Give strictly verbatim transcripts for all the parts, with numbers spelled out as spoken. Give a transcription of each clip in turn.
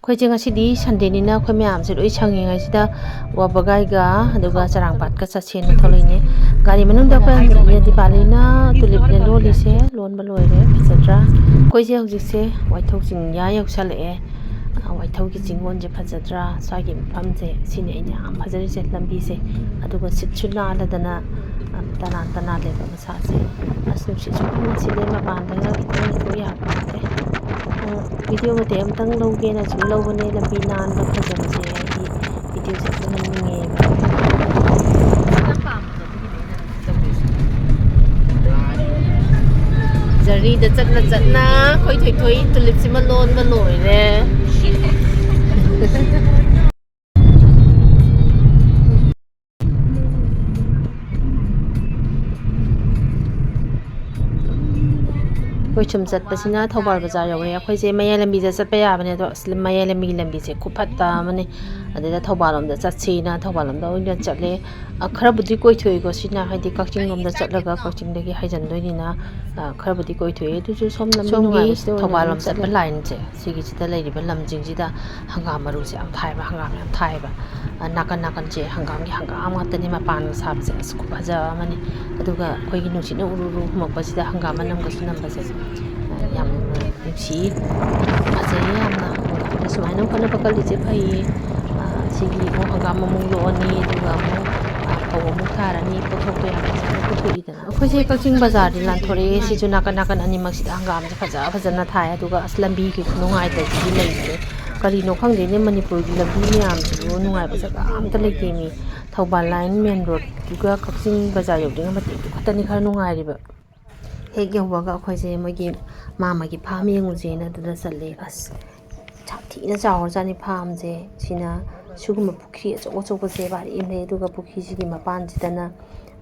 ꯑꯩꯈꯣꯏꯁꯦ ꯉꯁꯤꯗꯤ ꯁꯟꯗꯦꯅꯤꯅ ꯑꯩꯈꯣꯏ ꯃꯌꯥꯝꯁꯦ ꯂꯣꯏ ꯁꯪꯉꯤꯉꯩꯁꯤꯗ ꯋꯥꯕꯒꯥꯏꯒ ꯑꯗꯨꯒ ꯆꯔꯥꯡꯄꯥꯠꯀ ꯆꯠꯁꯦꯅ ꯊꯣꯛꯂꯛꯏꯅꯦ꯫ ꯒꯥꯔꯤ ꯃꯅꯨꯡꯗ ꯑꯩꯈꯣꯏ ꯗꯤꯄꯥꯂꯤꯅ ꯇꯨꯂꯤꯞꯅ ꯂꯣꯜꯂꯤꯁꯦ ꯂꯣꯟꯕ ꯂꯣꯏꯔꯦ꯫ ꯐꯖꯗ꯭ꯔꯥ? ꯑꯩꯈꯣꯏꯁꯦ ꯍꯧꯖꯤꯛꯁꯦ ꯋꯥꯏꯊꯧ ꯆꯤꯡꯌꯥ ꯌꯧꯁꯜꯂꯛꯑꯦ꯫ ꯑ, ꯋꯥꯏꯊꯧꯒꯤ ꯆꯤꯡꯒꯣꯟꯁꯦ ꯐꯖꯗ꯭ꯔꯥ? ꯁ꯭ꯋꯥꯏꯒꯤ ꯃꯐꯝꯁꯦ ꯁꯤꯅꯤ ꯑꯩꯅ ꯌꯥꯝ ꯐꯖꯔꯤꯁꯦ, ꯂꯝꯕꯤꯁꯦ꯫ ꯑꯗꯨꯒ ꯁꯤꯠꯁꯨ ꯅꯥꯜꯂꯗꯅ, ꯑ, ꯇꯅꯥꯟ ꯇꯅꯥꯜꯂꯦꯕ ꯃꯁꯥꯁꯦ꯫ ꯑꯁ, ꯅꯨꯡꯁꯤꯠꯁꯨ ꯀꯟꯅ ꯁꯤꯠꯂꯦ, ꯃꯄꯥꯟꯗꯒ ꯈꯤꯇꯪ ꯊꯣꯛ ꯌꯥꯕ ꯅꯠꯇꯦ꯫ ꯑ, ꯚꯤꯗꯤꯑꯣ ꯃꯇꯦꯛ ꯑꯃꯇꯪ ꯂꯧꯒꯦꯅ ꯁꯨꯝ ꯂꯧꯕꯅꯦ, ꯂꯝꯕꯤ ꯅꯥꯟꯕ ꯐꯖꯕꯁꯦ ꯍꯥꯏꯗꯤ ꯚꯤꯗꯤꯑꯣꯁꯦ ꯌꯥꯝ ꯅꯝꯅꯤꯡꯉꯦꯕ꯫ ꯖꯔꯅꯤꯗ ꯆꯠꯅ ꯆꯠꯅ ꯑꯩꯈꯣꯏ ꯊꯣꯏꯊꯣꯏ ꯇꯨꯂꯤꯞꯁꯤꯃ ꯂꯣꯟꯕ ꯂꯣꯏꯔꯦ꯫ ꯑꯩꯈꯣꯏ ꯁꯨꯝ ꯆꯠꯄꯁꯤꯅ ꯊꯧꯕꯥꯜ ꯕꯖꯥꯔ ꯌꯧꯔꯦ꯫ ꯑꯩꯈꯣꯏꯁꯦ ꯃꯌꯥꯏ ꯂꯝꯕꯤꯗ ꯆꯠꯄ ꯌꯥꯕꯅꯦ, ꯑꯗꯣ ꯑꯁ, ꯃꯌꯥꯏ ꯂꯝꯕꯤꯒꯤ ꯂꯝꯕꯤꯁꯦ ꯈꯨꯐꯠꯇ ꯑꯃꯅꯤ꯫ ꯑꯗꯨꯗ ꯊꯧꯕꯥꯜ ꯂꯣꯝꯗ ꯆꯠꯁꯤꯅ ꯊꯧꯕꯥꯜ ꯂꯣꯝꯗ ꯑꯣꯏꯅ ꯆꯠꯂꯦ꯫ ꯑ, ꯈꯔꯕꯨꯗꯤ ꯀꯣꯏꯊꯣꯛꯏꯀꯣ ꯁꯤꯅ, ꯍꯥꯏꯗꯤ ꯀꯛꯆꯤꯡ ꯂꯣꯝꯗ ꯆꯠꯂꯒ ꯀꯛꯆꯤꯡꯗꯒꯤ ꯍꯥꯏꯖꯟꯗꯣꯏꯅꯤꯅ, ꯑ, ꯈꯔꯕꯨꯗꯤ ꯀꯣꯏꯊꯣꯛꯑꯦ꯫ ꯑꯗꯨꯁꯨ ꯁꯣꯝ ꯂꯝꯕꯤ ꯁꯣꯝꯒꯤ ꯅꯨꯡꯉꯥꯏꯕꯁꯤꯗ ꯑꯣꯏꯅ ꯊꯧꯕꯥꯜ ꯑꯗꯨꯝ ꯂꯣꯝ ꯆꯠꯄ ꯆꯠꯂꯦ꯫ ꯂꯥꯏꯟꯁꯦ, ꯁꯤꯒꯤꯁꯤꯗ ꯂꯩꯔꯤꯕ ꯂꯝꯁꯤꯡꯁꯤꯗ ꯍꯪꯒꯥꯝ ꯃꯔꯨꯁꯦ ꯌꯥꯝ ꯊꯥꯏꯕ, ꯍꯪꯒꯥꯝ ꯌꯥꯝ ꯊꯥꯏꯕ꯫ ꯑ, ꯅꯥꯀꯟ ꯅꯥꯀꯟꯁꯦ ꯍꯪꯒꯥꯝꯒꯤ ꯍꯪꯒꯥꯝ ꯉꯥꯛꯇꯅꯤ ꯃꯄꯥꯟꯒ ꯁꯥꯕꯁꯦ꯫ ꯑꯁ, ꯈꯨꯐꯖꯕ ꯑꯃꯅꯤ꯫ ꯑꯗꯨꯒ ꯑꯩꯈꯣꯏꯒꯤ ꯅꯨꯡꯁꯤꯠꯅ ꯎꯔꯨ ꯎꯔꯨ ꯍꯨꯝꯃꯛꯄꯁꯤꯗ ꯍꯪꯒꯥꯝ ꯃꯅꯝꯒꯁꯨ ꯅꯝꯕꯁꯦ, ꯑ, ꯌꯥꯝꯅ ꯅꯨꯡꯁꯤ, ꯐꯖꯩꯌꯦ ꯌꯥꯝꯅ꯫ ꯍꯪꯒꯥꯝꯗ ꯁꯨꯃꯥꯏꯅ ꯍꯣꯠꯅꯕ ꯀꯜꯂꯤꯁꯦ ꯐꯩꯌꯦ꯫ ꯑ, ꯁꯤꯒꯤ ꯑꯃꯨꯛ ꯍꯪꯒꯥꯝ ꯑꯃꯨꯛ ꯂꯣꯛꯑꯅꯤ, ꯑꯗꯨꯒ ꯑꯃꯨꯛ, ꯑ, ꯐꯧ ꯑꯃꯨꯛ ꯊꯥꯔꯅꯤ, ꯄꯣꯠꯊꯣꯛꯇꯣ ꯌꯥꯝ ꯐꯖꯅ ꯄꯨꯊꯣꯛꯏꯗꯅ꯫ ꯑꯩꯈꯣꯏꯁꯦ ꯀꯛꯆꯤꯡ ꯕꯖꯥꯔꯗꯤ ꯂꯥꯟꯊꯣꯔꯛꯑꯦ꯫ ꯁꯤꯁꯨ ꯅꯥꯀꯟ ꯅꯥꯀꯟ ꯑꯅꯤꯃꯛꯁꯤꯗ ꯍꯪꯒꯥꯝꯁꯦ ꯐꯖ ꯐꯖꯅ ꯊꯥꯏ꯫ ꯑꯗꯨꯒ ꯑꯁ, ꯂꯝꯕꯤꯒꯤ ꯈꯨꯅꯨꯡꯉꯥꯏꯇꯗꯤ ꯂꯩꯇ꯭ꯔꯦ꯫ ꯀꯔꯤꯅꯣ ꯈꯪꯗꯦꯅꯦ, ꯃꯅꯤꯄꯨꯔꯒꯤ ꯂꯝꯕꯤ ꯃꯌꯥꯝꯁꯤꯕꯨ ꯅꯨꯡꯉꯥꯏꯕ ꯖꯒꯥ ꯑꯝꯇ ꯂꯩꯇꯦ ꯃꯤ꯫ ꯊꯧꯕꯥꯜ ꯂꯥꯏꯟ ꯃꯦꯟ ꯔꯣꯗꯇꯨꯒ ꯀꯛꯆꯤꯡ ꯕꯖꯥꯔ ꯌꯧꯗ꯭ꯔꯤꯉꯩ ꯃꯇꯦꯛꯇꯨ ꯈꯛꯇꯅꯤ ꯈꯔ ꯅꯨꯡꯉꯥꯏꯔꯤꯕ꯫ ꯍꯦꯛ ꯌꯧꯕꯒ ꯑꯩꯈꯣꯏꯁꯦ ꯃꯣꯏꯒꯤ ꯃꯥꯃꯒꯤ ꯐꯥꯝ ꯌꯦꯡꯉꯨꯁꯦꯅ ꯑꯗꯨꯗ ꯆꯠꯂꯦ꯫ ꯑꯁ, ꯁꯥꯊꯤꯅ ꯆꯥꯎꯔꯖꯥꯠꯅꯤ ꯐꯥꯝꯁꯦ꯫ ꯁꯤꯅ ꯁꯤꯒꯨꯝꯕ ꯄꯨꯈ꯭ꯔꯤ ꯑꯆꯧ ꯑꯆꯧꯕꯁꯦ ꯋꯥꯔꯤ ꯑꯃ ꯂꯩ꯫ ꯑꯗꯨꯒ ꯄꯨꯈ꯭ꯔꯤꯁꯤꯒꯤ ꯃꯄꯥꯟꯁꯤꯗꯅ,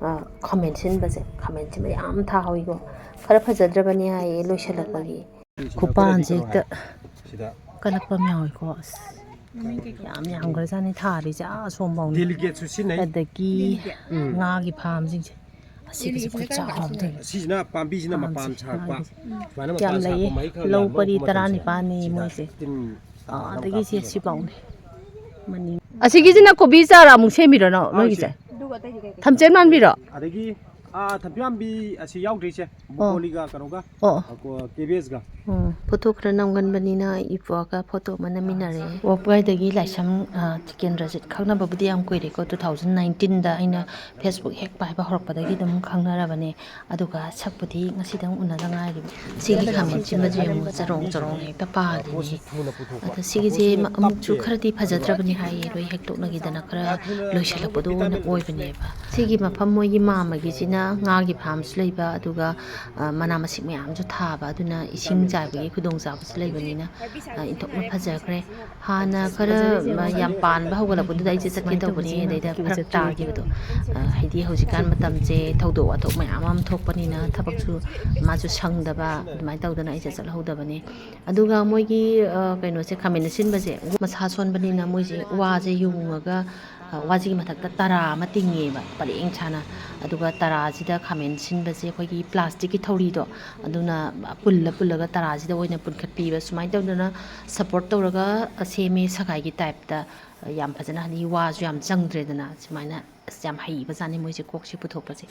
ꯑ, ꯈꯥꯃꯦꯟ ꯁꯤꯟꯕꯁꯦ, ꯈꯥꯃꯦꯟꯁꯤ ꯃꯌꯥꯝ ꯊꯥꯍꯧꯋꯤꯀꯣ꯫ ꯈꯔ ꯐꯖꯗ꯭ꯔꯕꯅꯤ ꯍꯥꯏꯌꯦ ꯂꯣꯏꯁꯤꯜꯂꯛꯄꯒꯤ꯫ ꯈꯨꯄꯥꯟꯁꯦ ꯍꯦꯛꯇ ꯀꯜꯂꯛꯄ ꯑꯃ ꯌꯥꯎꯋꯤꯀꯣ꯫ ꯑꯁ, ꯌꯥꯝ ꯌꯥꯝꯈ꯭ꯔꯖꯥꯠꯅꯤ ꯊꯥꯔꯤꯁꯦ, ꯑꯥ, ꯑꯁꯣꯝꯐꯥꯎꯅꯤ꯫ ꯗꯦꯂꯤꯒꯦꯠꯁꯨ ꯁꯤꯖꯤꯟꯅꯩ꯫ ꯑꯗꯒꯤ ꯎꯝ꯫ ꯉꯥꯒꯤ ꯐꯥꯝꯁꯤꯡꯁꯦ꯫ ꯑꯁꯤꯒꯤꯁꯦ ꯈꯨꯠꯆꯥꯎ ꯑꯃ ꯇꯧꯏ꯫ ꯑꯁꯤꯁꯤꯅ ꯄꯥꯝꯕꯤꯁꯤꯅ ꯃꯄꯥꯟ ꯐꯥꯝꯁꯦ ꯁꯥꯔꯛꯄ꯫ ꯉꯥꯒꯤꯁꯦ꯫ ꯁꯨꯃꯥꯏꯅ ꯌꯥꯝ ꯃꯄꯥꯟ ꯂꯩꯌꯦ꯫ ꯁꯥꯔꯛꯄ ꯃꯍꯩ ꯈꯔ ꯂꯧ ꯂꯥꯡꯕ ꯄꯔꯤ ꯍꯧꯕ ꯃꯇꯝꯁꯦ ꯇꯔꯥꯅꯤꯄꯥꯜꯅꯤ ꯁꯤꯗ ꯃꯣꯏꯁꯦ꯫ ꯇꯤꯟ ꯑꯥ, ꯑꯗꯒꯤ ꯁꯦ ꯁꯤ ꯄꯥꯎꯅꯦ꯫ ꯃꯅꯤꯡ꯫ ꯑꯁꯤꯒꯤꯁꯤꯅ ꯀꯣꯕꯤ ꯆꯥꯔ ꯑꯃꯨꯛ ꯁꯦꯝꯃꯤꯔꯣ ꯅꯣ-, ꯑꯥ, ꯅꯣꯏꯒꯤꯁꯦ? ꯏꯆꯦ꯫ ꯊꯝꯆꯦꯠ ꯃꯥꯟꯕꯤꯔꯣ? ꯑꯗꯒꯤ, ꯑꯥ, ꯊꯝꯆꯦꯠ ꯃꯥꯟꯕꯤ ꯑꯁꯤ ꯌꯥꯎꯗ꯭ꯔꯤ, ꯏꯆꯦ꯫ ꯑꯣ꯫ ꯕ꯭ꯔꯣꯀꯣꯂꯤꯒ ꯀꯩꯅꯣꯒ, ꯑꯣ꯫ ꯑ, ꯀꯣ-, ꯀꯦꯕꯦꯖꯒ꯫ ꯎꯝ, ꯐꯣꯇꯣ ꯈꯔ ꯅꯝꯒꯟꯕꯅꯤꯅ ꯏꯄ꯭ꯋꯥꯒ ꯐꯣꯇꯣ ꯑꯃ ꯅꯝꯃꯤꯟꯅꯔꯦ꯫ ꯋꯥꯄꯨꯒꯥꯏꯗꯒꯤ ꯂꯥꯏꯁ꯭ꯔꯝ, ꯑ, ꯇꯤꯀꯦꯟꯗ꯭ꯔꯖꯤꯠ ꯈꯪꯅꯕꯕꯨꯗꯤ ꯌꯥꯝ ꯀꯨꯏꯔꯦꯀꯣ, two thousand nineteenꯗ ꯑꯩꯅ Facebook ꯍꯦꯛ ꯄꯥꯏꯕ ꯍꯧꯔꯛꯄꯗꯒꯤ ꯑꯗꯨꯝ ꯈꯪꯅꯔꯕꯅꯦ꯫ ꯑꯗꯨꯒ ꯁꯛꯄꯨꯗꯤ ꯉꯁꯤꯗꯪ ꯎꯅꯗ ꯉꯥꯏꯔꯤꯕ꯫ ꯁꯤꯒꯤ ꯈꯥꯃꯦꯟ ꯑꯁꯤꯟꯕꯁꯦ ꯌꯦꯡꯉꯨ, ꯆꯔꯣꯡ ꯆꯔꯣꯡ ꯍꯦꯛꯇ ꯄꯥꯜꯂꯤꯅꯦ꯫ ꯑꯗ ꯁꯤꯒꯤꯁꯦ ꯃ-, ꯑꯃꯨꯛꯁꯨ ꯈꯔꯗꯤ ꯐꯖꯗ꯭ꯔꯕꯅꯤ ꯍꯥꯏꯌꯦ, ꯂꯣꯏ ꯍꯦꯛꯇꯣꯛꯅꯈꯤꯗꯅ ꯈꯔ ꯂꯣꯏꯁꯤꯜꯂꯛꯄꯗꯣ ꯑꯣꯏꯅ ꯑꯣꯏꯕꯅꯦꯕ꯫ ꯁꯤꯒꯤ ꯃꯐꯝ ꯃꯣꯏꯒꯤ ꯃꯥꯝꯃꯒꯤꯁꯤꯅ ꯉꯥꯒꯤ ꯐꯥꯔꯝꯁꯨ ꯂꯩꯕ, ꯑꯗꯨꯒ, ꯑ, ꯃꯅꯥ ꯃꯁꯤꯡ ꯃꯌꯥꯝꯁꯨ ꯊꯥꯕ, ꯑꯗꯨꯅ ꯏꯁꯤꯡ ꯆꯥꯏꯕꯒꯤ ꯈꯨꯗꯣꯡꯆꯥꯕꯁꯨ ꯂꯩꯕꯅꯤꯅ, ꯑ, ꯏꯟꯊꯣꯛꯅ ꯐꯖꯈ꯭ꯔꯦ꯫ ꯍꯥꯟꯅ ꯈꯔ, ꯃ-, ꯌꯥꯝ ꯄꯥꯟꯕ ꯍꯧꯒꯠꯂꯛꯄꯗꯨꯗ ꯑꯩꯁꯦ ꯆꯠꯀꯦ ꯇꯧꯕꯅꯤ, ꯑꯗꯩꯗ ꯐꯔꯛ ꯇꯥꯈꯤꯕꯗꯣ꯫ ꯑ, ꯍꯥꯏꯗꯤ ꯍꯧꯖꯤꯛꯀꯥꯟ ꯃꯇꯝꯁꯦ ꯊꯧꯗꯣꯛ ꯋꯥꯊꯣꯛ ꯃꯌꯥꯝ ꯑꯃ ꯊꯣꯛꯄꯅꯤꯅ ꯊꯕꯛꯁꯨ ꯃꯥꯁꯨ ꯁꯪꯗꯕ, ꯑꯗꯨꯃꯥꯏꯅ ꯇꯧꯗꯅ ꯑꯩꯁꯦ ꯆꯠꯍꯧꯗꯕꯅꯦ꯫ ꯑꯗꯨꯒ ꯃꯣꯏꯒꯤ, ꯑ, ꯀꯩꯅꯣꯁꯦ, ꯈꯥꯃꯦꯟ ꯑꯁꯤꯟꯕꯁꯦ ꯃꯁꯥ ꯁꯣꯟꯕꯅꯤꯅ ꯃꯣꯏꯁꯦ ꯋꯥꯁꯦ ꯌꯨꯡꯉꯒ, ꯑ, ꯋꯥꯁꯤꯒꯤ ꯃꯊꯛꯇ ꯇꯔꯥ ꯑꯃ ꯇꯤꯡꯉꯦꯕ ꯄꯔꯦꯡ ꯁꯥꯅ꯫ ꯑꯗꯨꯒ ꯇꯔꯥꯁꯤꯗ ꯈꯥꯃꯦꯟ ꯑꯁꯤꯟꯕꯁꯦ ꯑꯩꯈꯣꯏꯒꯤ ꯄ꯭ꯂꯥꯁꯇꯤꯛꯀꯤ ꯊꯧꯔꯤꯗꯣ, ꯑꯗꯨꯅ ꯄꯨꯜꯂ ꯄꯨꯜꯂꯒ ꯇꯔꯥꯁꯤꯗ ꯑꯣꯏꯅ ꯄꯨꯟꯈꯠꯄꯤꯕ, ꯁꯨꯃꯥꯏꯅ ꯇꯧꯗꯅ ꯁꯞꯄꯣꯔꯠ ꯇꯧꯔꯒ ꯁꯦꯝꯃꯦ, ꯁꯒꯥꯏꯒꯤ ꯇꯥꯏꯞꯇ꯫ ꯌꯥꯝ ꯐꯖꯅ, ꯍꯥꯏꯗꯤ ꯋꯥꯁꯨ ꯌꯥꯝ ꯆꯪꯗ꯭ꯔꯦꯗꯅ, ꯁꯨꯃꯥꯏꯅ꯫ ꯑꯁ, ꯌꯥꯝ ꯍꯩꯕꯖꯥꯠꯅꯤ ꯃꯣꯏꯁꯦ, ꯀꯣꯛꯁꯦ ꯄꯨꯊꯣꯛꯄꯁꯦ꯫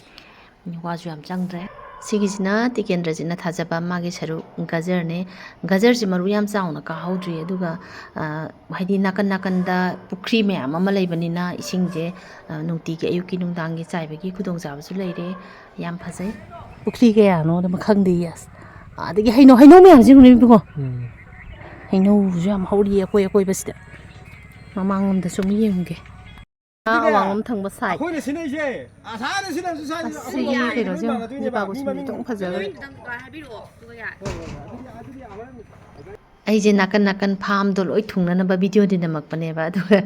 ꯋꯥꯁꯨ ꯌꯥꯝ ꯆꯪꯗ꯭ꯔꯦ꯫ ꯁꯤꯒꯤꯁꯤꯅ ꯇꯤꯀꯦꯟꯗ꯭ꯔꯖꯤꯠꯅ ꯊꯥꯖꯕ ꯃꯥꯒꯤ ꯁꯔꯨꯛ ꯒꯖꯔꯅꯦ꯫ ꯒꯖꯔꯁꯤ ꯃꯔꯨ ꯌꯥꯝ ꯆꯥꯎꯅ ꯀꯥꯍꯧꯗ꯭ꯔꯤ, ꯑꯗꯨꯒ, ꯑ, ꯍꯥꯏꯗꯤ ꯅꯥꯀꯟ ꯅꯥꯀꯟꯗ ꯄꯨꯈ꯭ꯔꯤ ꯃꯌꯥꯝ ꯑꯃ ꯂꯩꯕꯅꯤꯅ ꯏꯁꯤꯡꯁꯦ, ꯑ, ꯅꯨꯡꯇꯤꯒꯤ ꯑꯌꯨꯛꯀꯤ ꯅꯨꯡꯗꯥꯡꯒꯤ ꯆꯥꯏꯕꯒꯤ ꯈꯨꯗꯣꯡꯆꯥꯕꯁꯨ ꯂꯩꯔꯦ꯫ ꯌꯥꯝ ꯐꯖꯩ꯫ ꯄꯨꯈ꯭ꯔꯤ ꯀꯌꯥꯅꯣ ꯑꯗꯨꯝ ꯈꯪꯗꯦ, ꯌꯦꯁ꯫ ꯑꯗꯒꯤ ꯍꯩꯅꯧ, ꯍꯩꯅꯧ ꯃꯌꯥꯝꯁꯦ ꯌꯦꯡꯉꯨꯅꯦ, ꯏꯕꯨꯡꯉꯣ꯫ ꯎꯝ꯫ ꯍꯩꯅꯧꯁꯨ ꯌꯥꯝ ꯍꯧꯔꯤ ꯑꯩꯈꯣꯏ ꯑꯀꯣꯏꯕꯁꯤꯗ꯫ ꯃꯃꯥꯡꯂꯣꯝꯗꯁꯨ ꯑꯃꯨꯛ ꯌꯦꯡꯉꯨꯒꯦ꯫ ꯑꯥ, ꯑꯗꯨꯅꯦ꯫ ꯑꯋꯥꯡꯂꯣꯝ ꯊꯪꯕ ꯁꯥꯏꯠ꯫ ꯑꯩꯈꯣꯏꯅ ꯁꯤꯟꯅꯩꯁꯦ, ꯑꯁꯥꯅ ꯁꯤꯟꯅꯕꯁꯨ ꯁꯥꯏ, ꯑꯁ, ꯑꯩꯈꯣꯏ ꯁꯤꯒꯤ ꯃꯥ ꯀꯩꯅꯣꯁꯦ ꯌꯦꯡꯉꯨ, ꯃꯥꯟꯅꯗꯣꯏꯅꯦꯕ, ꯂꯩꯕꯥꯛ ꯃꯤ ꯃꯁꯤꯡꯁꯦ ꯃꯔꯤ ꯈꯤꯇꯪ ꯃꯔꯤ ꯐꯖꯈ꯭ꯔꯦ꯫ ꯃꯔꯤ ꯃꯔꯤ꯫ ꯑꯗꯨꯗꯤ ꯑꯃ ꯑꯗꯨꯗꯤ ꯑꯃ ꯑꯩꯁꯦ ꯅꯥꯀꯟ ꯅꯥꯀꯟ ꯐꯥꯝꯗꯣ ꯂꯣꯏ ꯊꯨꯡꯅꯅꯕ ꯚꯤꯗꯤꯑꯣꯗꯤ ꯅꯝꯃꯛꯄꯅꯦꯕ, ꯑꯗꯨꯒ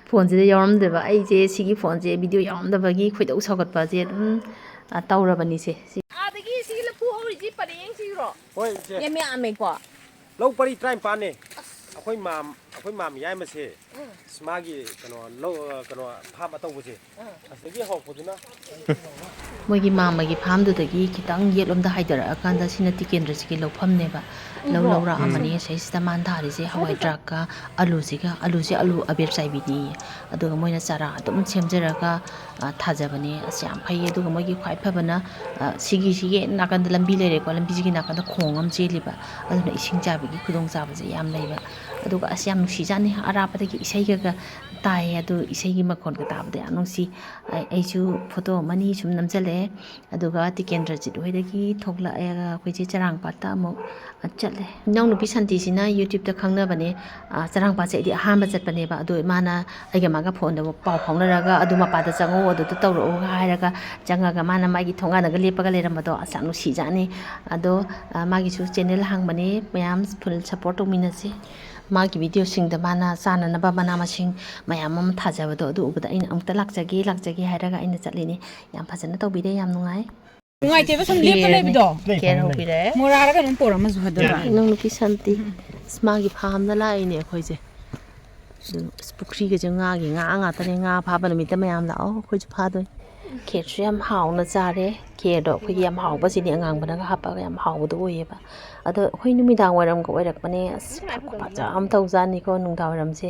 ꯐꯣꯟꯁꯤꯗ ꯌꯥꯎꯔꯝꯗꯦꯕ꯫ ꯑꯩꯁꯦ ꯁꯤꯒꯤ ꯐꯣꯟꯁꯦ ꯚꯤꯗꯤꯑꯣ ꯌꯥꯎꯔꯝꯗꯕꯒꯤ ꯈꯣꯏꯗꯧ ꯁꯥꯎꯒꯠꯄꯁꯦ ꯑꯗꯨꯝ, ꯑ, ꯇꯧꯔꯕꯅꯤꯁꯦ꯫ ꯁꯤ ꯑꯥꯗꯒꯤ ꯁꯤꯒꯤ ꯂꯐꯨ ꯍꯧꯔꯤꯁꯤ ꯄꯔꯦꯡ ꯁꯤꯔꯣ? ꯍꯣꯏ, ꯏꯆꯦ꯫ ꯌꯥꯝ ꯌꯥꯝꯃꯦꯀꯣ? ꯂꯧ ꯄꯔꯤ ꯇꯔꯥꯅꯤꯄꯥꯟꯅꯦ꯫ ꯑꯁ꯫ ꯑꯩꯈꯣꯏ ꯃꯥꯝ-, ꯑꯩꯈꯣꯏ ꯃꯥꯝ ꯌꯥꯏꯃꯁꯦ, ꯑꯁ, ꯃꯥꯒꯤ ꯀꯩꯅꯣ ꯂꯧ, ꯑ, ꯀꯩꯅꯣ ꯐꯥꯝ ꯑꯇꯧꯕꯁꯦ, ꯑꯁꯤꯗꯒꯤ ꯍꯧꯔꯛꯄꯗꯨꯅ꯫ ꯃꯣꯏꯒꯤ ꯃꯥꯝꯃꯒꯤ ꯐꯥꯝꯗꯨꯗꯒꯤ ꯈꯤꯇꯪ ꯌꯦꯠꯂꯣꯝꯗ ꯍꯥꯏꯊꯔꯛꯑꯀꯥꯟꯗ ꯁꯤꯅ ꯇꯤꯀꯦꯟꯗ꯭ꯔꯖꯤꯠꯀꯤ ꯂꯧꯐꯝꯅꯦꯕ꯫ ꯂꯧ ꯎꯕ꯭ꯔꯣ? ꯂꯧꯔꯥꯛ ꯎꯝ꯫ ꯑꯃꯅꯤ꯫ ꯁꯤꯗꯩꯁꯤꯗ ꯃꯥꯅ ꯊꯥꯔꯤꯁꯦ ꯍꯋꯥꯏ ꯊ꯭ꯔꯥꯛꯀ ꯑꯂꯨꯁꯤꯒ, ꯑꯂꯨꯁꯦ ꯑꯂꯨ ꯑꯕꯦꯔ ꯆꯥꯏꯕꯤꯅꯦꯌꯦ꯫ ꯑꯗꯨꯒ ꯃꯣꯏꯅ ꯆꯥꯔꯥ ꯑꯗꯨꯝ ꯁꯦꯝꯖꯔꯒ, ꯑ, ꯊꯥꯖꯕꯅꯦ꯫ ꯑꯁ, ꯌꯥꯝ ꯐꯩ꯫ ꯑꯗꯨꯒ ꯃꯣꯏꯒꯤ ꯈ꯭ꯋꯥꯏ ꯐꯕꯅ, ꯑ, ꯁꯤꯒꯤ, ꯁꯤꯒꯤ ꯅꯥꯀꯟꯗ ꯂꯝꯕꯤ ꯂꯩꯔꯦꯀꯣ, ꯂꯝꯕꯤꯁꯤꯒꯤ ꯅꯥꯀꯟꯗ ꯈꯣꯡ ꯑꯃ ꯆꯦꯜꯂꯤꯕ, ꯑꯗꯨꯅ ꯏꯁꯤꯡ ꯆꯥꯏꯕꯒꯤ ꯈꯨꯗꯣꯡꯆꯥꯕꯁꯦ ꯌꯥꯝ ꯂꯩꯕ꯫ ꯑꯗꯨꯒ ꯑꯁ, ꯌꯥꯝ ꯅꯨꯡꯁꯤꯖꯥꯠꯅꯤ, ꯑꯔꯥꯞꯄꯗꯒꯤ ꯏꯁꯩꯒꯒ ꯇꯥꯏꯌꯦ꯫ ꯑꯗꯨ ꯏꯁꯩꯒꯤ ꯃꯈꯣꯟꯒ ꯇꯥꯕꯗ ꯌꯥꯝ ꯅꯨꯡꯁꯤ꯫ ꯑꯩ, ꯑꯩꯁꯨ ꯐꯣꯇꯣ ꯑꯃ ꯑꯅꯤ ꯁꯨꯝ ꯅꯝꯁꯤꯜꯂꯛꯑꯦ꯫ ꯑꯗꯨꯒ ꯇꯤꯀꯦꯟꯗ꯭ꯔꯖꯤꯠ ꯍꯣꯏꯗꯒꯤ ꯊꯣꯛꯂꯛꯑꯒ ꯑꯩꯈꯣꯏꯁꯦ ꯆꯔꯥꯡꯄꯥꯠꯇ ꯑꯃꯨꯛ ꯆꯠꯂꯦ꯫ ꯏꯅꯥꯎꯅꯨꯄꯤ ꯁꯥꯟꯇꯤꯁꯤꯅ YouTube-ꯇ ꯈꯪꯅꯕꯅꯦ꯫ ꯑ, ꯆꯔꯥꯡꯄꯥꯠꯁꯦ ꯑꯩꯗꯤ ꯑꯍꯥꯟꯕ ꯆꯠꯄꯅꯦꯕ꯫ ꯑꯗꯣ ꯃꯥꯅ ꯑꯩꯒ ꯃꯥꯒ phone-ꯗ ꯄꯥꯎ ꯐꯥꯎꯅꯔꯒ, "ꯑꯗꯨ ꯃꯄꯥꯗ ꯆꯪꯉꯛꯑꯣ, ꯑꯗꯨꯗ ꯇꯧꯔꯛꯑꯣ" ꯍꯥꯏꯔꯒ ꯆꯪꯉꯒ ꯃꯥꯅ ꯃꯥꯒꯤ ꯊꯣꯡꯒꯥꯟꯗꯒ ꯂꯦꯞꯄꯒ ꯂꯩꯔꯝꯕꯗꯣ ꯑꯁ ꯌꯥꯝ ꯅꯨꯡꯁꯤꯖꯥꯠꯅꯤ꯫ ꯑꯗꯣ, ꯑ, ꯃꯥꯒꯤꯁꯨ channel ꯍꯥꯡꯕꯅꯦ, ꯃꯌꯥꯝ full support ꯇꯧꯃꯤꯟꯅꯁꯤ꯫ ꯃꯥꯒꯤ video-ꯁꯤꯡꯗ ꯃꯥꯅ ꯆꯥꯅꯅꯕ ꯃꯅꯥ ꯃꯁꯤꯡ ꯃꯌꯥꯝ ꯑꯃ ꯊꯥꯖꯕꯗꯣ ꯑꯗꯨ ꯎꯕꯗ ꯑꯩꯅ ꯑꯃꯨꯛꯇ ꯂꯥꯛꯆꯒꯦ, ꯂꯥꯛꯆꯒꯦ ꯍꯥꯏꯔꯒ ꯑꯩꯅ ꯆꯠꯂꯤꯅꯤ꯫ ꯌꯥꯝ ꯐꯖꯅ ꯇꯧꯕꯤꯔꯦ, ꯌꯥꯝ ꯅꯨꯡꯉꯥꯏ꯫ ꯅꯨꯡꯉꯥꯏꯇꯦꯕ ꯁꯨꯝ ꯂꯦꯞꯄ ꯈꯦꯔꯅꯦ꯫ ꯂꯩꯕꯗꯣ꯫ ꯈꯦꯔ ꯍꯧꯕꯤꯔꯦ꯫ ꯃꯣꯔꯥꯔ ꯀꯩꯅꯣꯝ ꯄꯣꯔꯛꯑꯝꯃꯁꯨ ꯐꯗꯣꯏꯕ꯫ ꯏꯅꯥꯎꯅꯨꯄꯤ ꯁꯥꯟꯇꯤ꯫ ꯎꯝ꯫ ꯑꯁ, ꯃꯥꯒꯤ farm-ꯗ ꯂꯥꯛꯏꯅꯦ ꯑꯩꯈꯣꯏꯁꯦ꯫ ꯑꯗꯨ, ꯑꯁ, ꯄꯨꯈ꯭ꯔꯤꯒꯁꯦ ꯉꯥꯒꯤ ꯉꯥ ꯉꯥꯛꯇꯅꯦ꯫ ꯉꯥ ꯐꯥꯕ ꯅꯨꯃꯤꯠꯇ ꯃꯌꯥꯝ ꯂꯥꯛꯑꯣ, ꯑꯩꯈꯣꯏꯁꯨ ꯐꯥꯗꯣꯏꯅꯤ꯫ ꯈꯦꯔꯁꯨ ꯌꯥꯝ ꯍꯥꯎꯅ ꯆꯥꯔꯦ꯫ ꯈꯦꯔꯗꯣ ꯑꯩꯈꯣꯏꯒꯤ ꯌꯥꯝ ꯍꯥꯎꯕ ꯆꯤꯅꯤ ꯑꯉꯥꯡꯕꯅꯒ ꯍꯥꯞꯄꯒ ꯌꯥꯝ ꯍꯥꯎꯕꯗꯣ ꯑꯣꯏꯌꯦꯕ꯫ ꯑꯗꯣ ꯑꯩꯈꯣꯏ ꯅꯨꯃꯤꯗꯥꯡ ꯋꯥꯏꯔꯝꯒ ꯑꯣꯏꯔꯛꯄꯅꯦ꯫ ꯑꯁ, ꯈꯨꯐꯖ ꯑꯃ ꯇꯧꯖꯥꯠꯅꯤꯀꯣ ꯅꯨꯡꯗꯥꯡ ꯋꯥꯏꯔꯝꯁꯦ꯫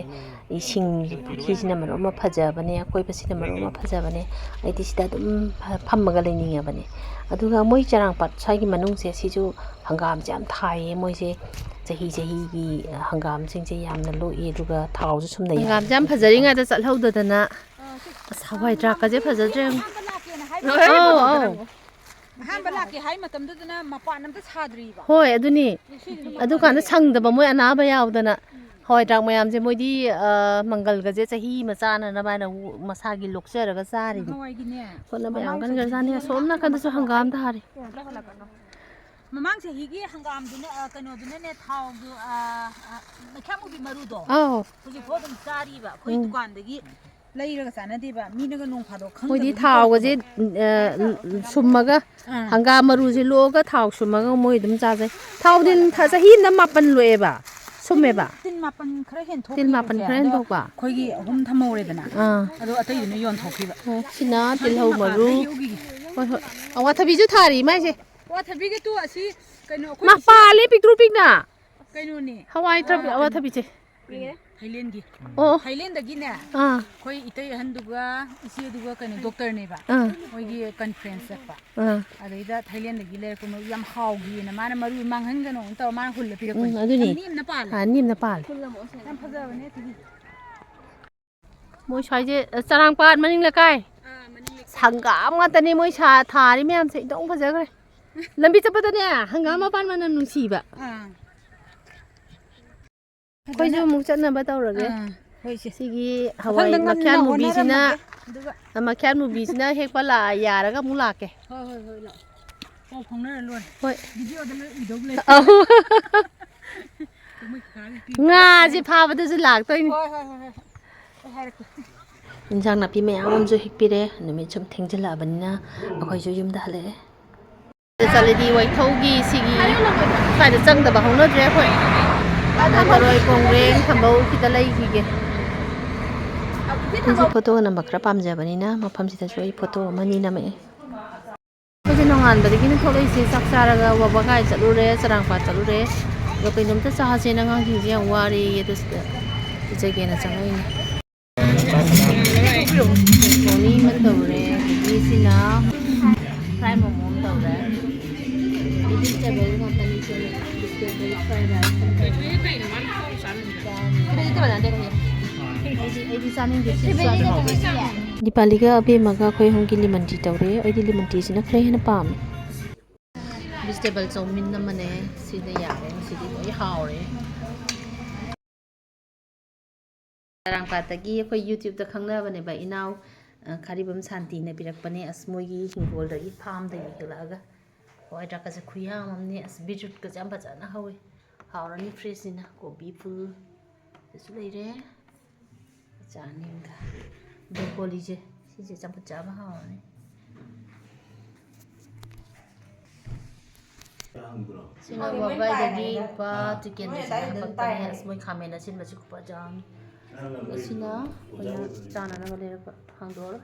ꯏꯁꯤꯡ ꯄꯨꯈ꯭ꯔꯤꯁꯤꯅ ꯃꯔꯣꯟ ꯑꯃ ꯐꯖꯕꯅꯦ, ꯑꯀꯣꯏꯕꯁꯤꯅ ꯃꯔꯣꯟ ꯑꯃ ꯐꯖꯕꯅꯦ꯫ ꯑꯩꯗꯤ ꯁꯤꯗ ꯑꯗꯨꯝ ꯐ-, ꯐꯝꯃꯒ ꯂꯩꯅꯤꯡꯉꯕꯅꯦ꯫ ꯑꯗꯨꯒ ꯃꯣꯏ ꯆꯔꯥꯡꯄꯥꯠ ꯁ꯭ꯋꯥꯏꯒꯤ ꯃꯅꯨꯡꯁꯦ ꯁꯤꯁꯨ ꯍꯪꯒꯥꯝꯁꯦ ꯌꯥꯝ ꯊꯥꯏꯌꯦ꯫ ꯃꯣꯏꯁꯦ ꯆꯍꯤ ꯆꯍꯤꯒꯤ ꯍꯪꯒꯥꯝꯁꯤꯡꯁꯦ ꯌꯥꯝꯅ ꯂꯣꯛꯑꯦ, ꯑꯗꯨꯒ ꯊꯥꯎꯁꯨ ꯁꯨꯝꯅꯩ꯫ ꯍꯪꯒꯥꯝꯁꯦ ꯌꯥꯝ ꯐꯖꯔꯤꯉꯩꯗ ꯆꯠꯍꯧꯗꯗꯅ꯫ ꯑꯁ, ꯍꯋꯥꯏ ꯊ꯭ꯔꯥꯛꯀꯁꯦ ꯐꯖꯗ꯭ꯔꯦ꯫ ꯑꯍꯥꯟꯕ ꯂꯥꯛꯀꯦꯅ ꯍꯥꯏꯕ ꯑꯧ, ꯑꯧ꯫ ꯑꯍꯥꯟꯕ ꯂꯥꯛꯀꯦ ꯍꯥꯏ ꯃꯇꯝꯗꯨꯗꯅ ꯃꯄꯥꯟ ꯑꯝꯇ ꯁꯥꯗ꯭ꯔꯤꯕ꯫ ꯍꯣꯏ, ꯑꯗꯨꯅꯤ꯫ ꯁꯤꯁꯤꯅ ꯑꯗꯨꯀꯥꯟꯗ ꯁꯪꯗꯕ ꯃꯣꯏ ꯑꯅꯥꯕ ꯌꯥꯎꯗꯅ꯫ ꯍꯋꯥꯏ ꯊ꯭ꯔꯥꯛ ꯃꯌꯥꯝꯁꯦ ꯃꯣꯏꯗꯤ, ꯑ, ꯃꯪꯒꯜꯒꯁꯦ ꯆꯍꯤ ꯑꯃ ꯆꯥꯅꯅꯕ ꯍꯥꯏꯅ ꯎ-, ꯃꯁꯥꯒꯤ ꯂꯣꯛꯆꯔꯒ ꯆꯥꯔꯤꯅꯤ꯫ ꯅꯍꯥꯟꯋꯥꯏꯒꯤꯅꯦ꯫ ꯍꯣꯠꯅꯕ ꯌꯥꯝ ꯃꯃꯥꯡ ꯀꯟꯈ꯭ꯔꯖꯥꯠꯅꯤ꯫ ꯆꯍꯤꯗꯅꯦ ꯑꯁꯣꯝ ꯅꯥꯀꯟꯗꯁꯨ ꯍꯪꯒꯥꯝ ꯊꯥꯔꯤ꯫ ꯂꯧꯍꯜꯂꯛꯀꯅꯣ꯫ ꯃꯃꯥꯡ ꯆꯍꯤꯒꯤ ꯍꯪꯒꯥꯝꯗꯨꯅ, ꯑ, ꯀꯩꯅꯣꯗꯨꯅꯅꯦ, ꯊꯥꯎꯗꯨ, ꯑ, ꯑ, ꯃꯩꯈ꯭ꯌꯥꯃꯨꯕꯤ ꯃꯔꯨꯗꯣ꯫ ꯑꯧ꯫ ꯍꯧꯖꯤꯛꯐꯥꯎ ꯑꯗꯨꯝ ꯆꯥꯔꯤꯕ꯫ ꯑꯩꯈꯣꯏ ꯎꯝ꯫ ꯗꯨꯀꯥꯟꯗꯒꯤ ꯂꯩꯔꯒ ꯆꯥꯅꯗꯦꯕ꯫ ꯃꯤꯅꯒ ꯅꯣꯡ ꯐꯥꯗꯣꯛ ꯃꯣꯏꯗꯤ ꯈꯪꯗꯕꯒꯤ ꯊꯥꯎꯒꯁꯦ, ꯇꯧꯕꯗꯣ꯫ ꯑ, ꯁꯨꯝꯃꯒ, ꯑꯥ꯫ ꯍꯪꯒꯥꯝ ꯃꯔꯨꯁꯦ ꯂꯣꯛꯑꯒ ꯊꯥꯎ ꯁꯨꯝꯃꯒ ꯃꯣꯏ ꯑꯗꯨꯝ ꯆꯥꯖꯩ꯫ ꯊꯥꯎꯗꯤ ꯑꯗꯨꯝ ꯊ-, ꯆꯍꯤ ꯑꯃꯗ ꯃꯥꯄꯟ ꯂꯣꯛꯑꯦꯕ꯫ ꯁꯨꯝꯃꯦꯕ? ꯇꯤꯟ ꯃꯥꯄꯟ ꯈꯔ ꯍꯦꯟꯊꯣꯛꯈꯤꯕꯁꯦ, ꯇꯤꯟ ꯃꯥꯄꯟ ꯈꯔ ꯑꯗꯣ ꯍꯦꯟꯊꯣꯛꯄ? ꯑꯩꯈꯣꯏꯒꯤ ꯑꯍꯨꯝ ꯊꯝꯍꯧꯔꯦꯗꯅ, ꯑꯥ꯫ ꯑꯗꯣ ꯑꯇꯩꯗꯨꯅ ꯌꯣꯟꯊꯣꯛꯈꯤꯕ꯫ ꯑꯣ, ꯁꯤꯅ ꯇꯤꯜꯍꯧ ꯃꯔꯨ꯫ ꯍꯣꯏ, ꯍꯣꯏ꯫ ꯑꯋꯥꯊꯕꯤꯁꯨ ꯊꯥꯔꯤ ꯃꯥꯏꯁꯦ꯫ ꯑꯋꯥꯊꯕꯤꯒ ꯇꯨ ꯑꯁꯤ ꯀꯩꯅꯣ ꯑꯩꯈꯣꯏ ꯃꯥ ꯄꯥꯜꯂꯦ ꯄꯤꯛꯇ꯭ꯔꯨ ꯄꯤꯛꯅ꯫ ꯀꯩꯅꯣꯅꯦ꯫ ꯍꯋꯥꯏ ꯊꯕꯤ, ꯑꯥ, ꯑꯋꯥꯊꯕꯤꯁꯦ꯫ ꯊꯥꯏꯂꯦꯟꯒꯤ꯫ ꯑꯣ꯫ ꯊꯥꯏꯂꯦꯟꯗꯒꯤꯅꯦ꯫ ꯑꯥ꯫ ꯑꯩꯈꯣꯏ ꯏꯇꯩ ꯑꯍꯟꯗꯨꯒ ꯏꯆꯦꯗꯨꯒ ꯀꯩꯅꯣ ꯗꯣꯛꯇꯔꯅꯦꯕ꯫ ꯑꯥ꯫ ꯃꯣꯏꯒꯤ ꯀꯟꯐ꯭ꯔꯦꯟꯁ ꯆꯠꯄ꯫ ꯑꯥ꯫ ꯑꯗꯩꯗ ꯊꯥꯏꯂꯦꯟꯗꯒꯤ ꯂꯩꯔꯛꯄ ꯃꯔꯨ ꯌꯥꯝ ꯍꯥꯎꯈꯤꯅ ꯃꯥꯅ ꯃꯔꯨ ꯃꯥꯡꯍꯟꯒꯅꯣꯅ ꯇꯧꯔ ꯃꯥꯅ ꯍꯨꯜꯂ ꯄꯤꯔꯛꯄꯅꯤ꯫ ꯎꯝ, ꯑꯗꯨꯅꯤ꯫ ꯌꯥꯝ ꯅꯦꯝꯅ ꯄꯥꯜꯂꯦ꯫ ꯑꯥ, ꯅꯦꯝꯅ ꯄꯥꯜꯂꯦ꯫ ꯌꯥꯝ ꯐꯖꯕꯅꯦ ꯑꯗꯨꯗꯤ꯫ ꯃꯣꯏ ꯁ꯭ꯋꯥꯏꯁꯦ, ꯑ, ꯆꯔꯥꯡꯄꯥꯠ ꯃꯅꯤꯡ ꯂꯩꯀꯥꯏ꯫ ꯑꯥ, ꯃꯅꯤꯡ ꯂꯩꯀꯥꯏ꯫ ꯍꯪꯒꯥꯝ ꯉꯥꯛꯇꯅꯦ ꯃꯣꯏ ꯁꯥ-, ꯊꯥꯔꯤ ꯃꯌꯥꯝꯁꯦ꯫ ꯏꯟꯊꯣꯛ ꯐꯖꯈ꯭ꯔꯦ꯫ ꯂꯝꯕꯤ ꯆꯠꯄꯗꯅꯦ ꯍꯪꯒꯥꯝ ꯃꯄꯥꯟ ꯃꯅꯝ ꯅꯨꯡꯁꯤꯕ꯫ ꯑꯥ꯫ ꯑꯩꯈꯣꯏꯁꯨ ꯐꯖꯅ ꯑꯃꯨꯛ ꯆꯠꯅꯕ ꯇꯧꯔꯒꯦ꯫ ꯑꯥ, ꯍꯣꯏ, ꯏꯆꯦ꯫ ꯁꯤꯒꯤ ꯃꯊꯪꯗ ꯍꯋꯥꯏ ꯉꯟꯅ ꯃꯈ꯭ꯌꯥꯠ ꯃꯨꯕꯤꯁꯤꯅ, ꯍꯣꯠꯅꯔꯝꯃꯒꯦ꯫ ꯑꯗꯨꯒ ꯃꯈ꯭ꯌꯥꯠ ꯃꯨꯕꯤꯁꯤꯅ ꯍꯦꯛꯄ ꯂꯥꯛ-, ꯌꯥꯔꯒ ꯑꯃꯨꯛ ꯂꯥꯛꯀꯦ꯫ ꯍꯣꯏ, ꯍꯣꯏ, ꯍꯣꯏ, ꯂꯥꯛꯑꯣ꯫ ꯄꯥꯎ ꯐꯥꯎꯅꯔ ꯂꯣꯏꯔꯦ꯫ ꯍꯣꯏ꯫ ꯚꯤꯗꯤꯑꯣꯗ ꯂꯣꯏ ꯎꯗꯧ ꯂꯩ꯫ ꯑꯧ꯫ ꯃꯣꯏ ꯀꯀꯥꯒꯤ ꯄꯤꯕ꯫ ꯉꯥꯁꯦ ꯐꯥꯕꯗꯁꯨ ꯂꯥꯛꯇꯣꯏꯅꯤ꯫ ꯍꯣꯏ, ꯍꯣꯏ, ꯍꯣꯏ, ꯍꯣꯏ꯫ ꯑꯩ ꯍꯥꯏꯔꯛꯀꯦ꯫ ꯏꯟꯁꯥꯡ ꯅꯥꯄꯤ ꯃꯌꯥꯝ ꯑꯃꯁꯨ ꯍꯦꯛꯄꯤꯔꯦ꯫ ꯅꯨꯃꯤꯠ ꯁꯨꯝ ꯊꯦꯡꯖꯤꯜꯂꯛꯑꯕꯅꯤꯅ ꯑꯩꯈꯣꯏꯁꯨ ꯌꯨꯝꯗ ꯍꯜꯂꯛꯑꯦ꯫ ꯆꯠꯂꯗꯤ ꯋꯥꯏꯊꯧꯒꯤ ꯁꯤꯒꯤ ꯁ꯭ꯋꯥꯏꯗ ꯆꯪꯗꯕ ꯍꯧꯅꯗ꯭ꯔꯦ ꯑꯩꯈꯣꯏ꯫ ꯑꯗ ꯊꯔꯣꯏ ꯀꯣꯡꯒ꯭ꯔꯦꯡ ꯊꯝꯕꯧ ꯈꯤꯇ ꯂꯩꯈꯤꯒꯦ꯫ ꯑꯩꯁꯦ ꯐꯣꯇꯣꯒ ꯅꯝꯕ ꯈꯔ ꯄꯥꯝꯖꯕꯅꯤꯅ ꯃꯐꯝꯁꯤꯗꯁꯨ ꯑꯩ ꯐꯣꯇꯣ ꯑꯃꯅꯤ ꯅꯝꯃꯛꯑꯦ꯫ ꯑꯩꯈꯣꯏꯁꯦ ꯅꯣꯡꯉꯥꯟꯕꯗꯒꯤꯅ ꯊꯣꯛꯂꯛꯏꯁꯦ, ꯆꯥꯛ ꯆꯥꯔꯒ ꯋꯥꯕꯒꯥꯏ ꯆꯠꯂꯨꯔꯦ, ꯆꯔꯥꯡꯄꯥꯠ ꯆꯠꯂꯨꯔꯦ꯫ ꯑꯗꯣ ꯀꯩꯅꯣꯝꯇ ꯆꯥꯁꯦꯅ ꯑꯉꯥꯡꯁꯤꯡꯁꯦ ꯌꯥꯝ ꯋꯥꯔꯦꯌꯦ, ꯑꯗꯨ ꯁꯤꯗ ꯄꯤꯖꯒꯦꯅ ꯆꯪꯉꯛꯏꯅꯦ꯫ ꯃꯣꯅꯤ ꯑꯃ ꯇꯧꯔꯦ, ꯑꯗꯒꯤ ꯁꯤꯅ ꯐ꯭ꯔꯥꯏ ꯃꯣꯃꯣ ꯑꯃ ꯇꯧꯔꯦ꯫ ꯚꯤꯖꯤꯇꯦꯕꯜ ꯉꯥꯛꯇꯅꯤ ꯁꯤꯗꯤ꯫ ꯚꯤꯖꯤꯇꯦꯕꯜ ꯐ꯭ꯔꯥꯏ ꯔꯥꯏꯁ ꯑꯃ ꯇꯧꯔꯦ꯫ ꯑꯩꯗꯤ, ꯑꯩꯗꯤ ꯆꯥꯅꯤꯡꯗꯦ꯫ ꯁꯤꯁꯨ ꯆꯥꯗꯤ ꯍꯥꯎꯕ꯫ ꯗꯤꯄꯥꯂꯤꯒ ꯑꯕꯦꯝꯃꯒ ꯑꯩꯈꯣꯏ ꯑꯍꯨꯝꯒꯤ ꯂꯤꯃꯟ ꯇꯤ ꯇꯧꯔꯦ꯫ ꯑꯩꯗꯤ ꯂꯤꯃꯟ ꯇꯤꯁꯤꯅ ꯈꯔ ꯍꯦꯟꯅ ꯄꯥꯝꯃꯦ꯫ ꯚꯤꯖꯤꯇꯦꯕꯜ ꯆꯧꯃꯤꯟ ꯑꯃꯅꯦ꯫ ꯁꯤꯅ ꯌꯥꯔꯦ꯫ ꯉꯁꯤꯗꯤ ꯂꯣꯏ ꯍꯥꯎꯔꯦ꯫ ꯆꯔꯥꯡꯄꯥꯠꯇꯒꯤ ꯑꯩꯈꯣꯏ YouTube-ꯇ ꯈꯪꯅꯕꯅꯦꯕ, ꯏꯅꯥꯎ, ꯑ, ꯈꯥꯔꯤꯕꯝ ꯁꯥꯟꯇꯤꯅ ꯄꯤꯔꯛꯄꯅꯦ꯫ ꯑꯁ, ꯃꯣꯏꯒꯤ ꯍꯤꯡꯒꯣꯜꯗꯒꯤ, ꯐꯥꯝꯗꯒꯤ ꯍꯦꯛꯂꯛꯑꯒ꯫ ꯍꯋꯥꯏ ꯊ꯭ꯔꯥꯛꯀꯁꯦ ꯈꯨꯌꯥꯝ ꯑꯃꯅꯦ꯫ ꯑꯁ, ꯕꯤꯠꯔꯨꯠꯀꯁꯦ ꯌꯥꯝ ꯐꯖꯅ ꯍꯧꯋꯦ꯫ ꯍꯥꯎꯔꯅꯤ, ꯐ꯭ꯔꯦꯁꯅꯤꯅ꯫ ꯀꯣꯕꯤ ꯐꯨꯜꯗꯁꯨ ꯂꯩꯔꯦ꯫ ꯆꯥꯅꯤꯡꯗ꯫ ꯕ꯭ꯔꯣꯀꯣꯂꯤꯁꯦ, ꯁꯤꯁꯦ ꯆꯝꯐꯨꯠ ꯆꯥꯕ ꯍꯥꯎꯔꯅꯤ꯫ ꯁꯤꯅ ꯋꯥꯕꯒꯥꯏꯗꯒꯤ ꯂꯨꯄꯥ ꯆꯤꯀꯦꯟꯗ ꯁꯤꯅ ꯍꯥꯄꯛꯄꯅꯦ꯫ ꯑꯁ, ꯃꯣꯏ ꯈꯥꯃꯦꯟ ꯑꯁꯤꯟꯕꯁꯤ ꯈꯨꯐꯖ ꯑꯃꯅꯤ꯫ ꯑꯁꯤꯅ ꯑꯩꯈꯣꯏꯅ ꯆꯥꯅꯅꯕ ꯂꯩꯔꯛꯄ꯫ ꯍꯥꯡꯗꯣꯛꯑꯔꯣꯏ꯫